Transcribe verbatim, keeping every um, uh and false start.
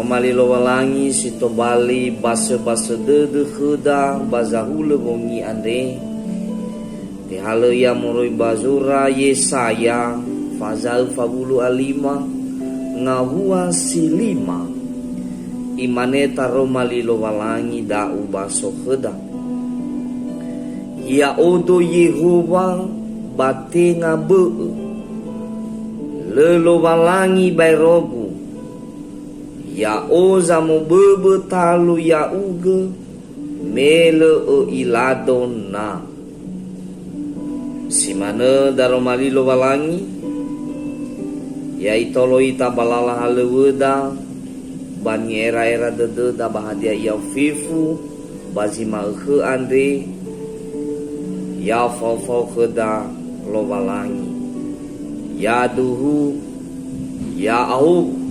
Mali Lowalangi si tobali basöbasö dödö khöda ba zahulö wongi andre, tehalö ia moroi ba zura Yesaya, fazaö fawulu a lima, ngawua si lima. Imane taroma li Lowalangi da'u ba sokhöda. Ya'odo Yehowa ba tenga bö'ö. Lö Lowalangi baerogu. Ya'o zamoböbö talu ya'ugö, me lö ö'ilado na. Si manö daroma li Lowalangi, ya itolo ita ba lala halöŵöda, ba ni'era'era dödöda ba hadia ia fefu, ba zi ma'ökhö andre, ya faofao khöda Lowalangi. Ya duhu, ya aogu.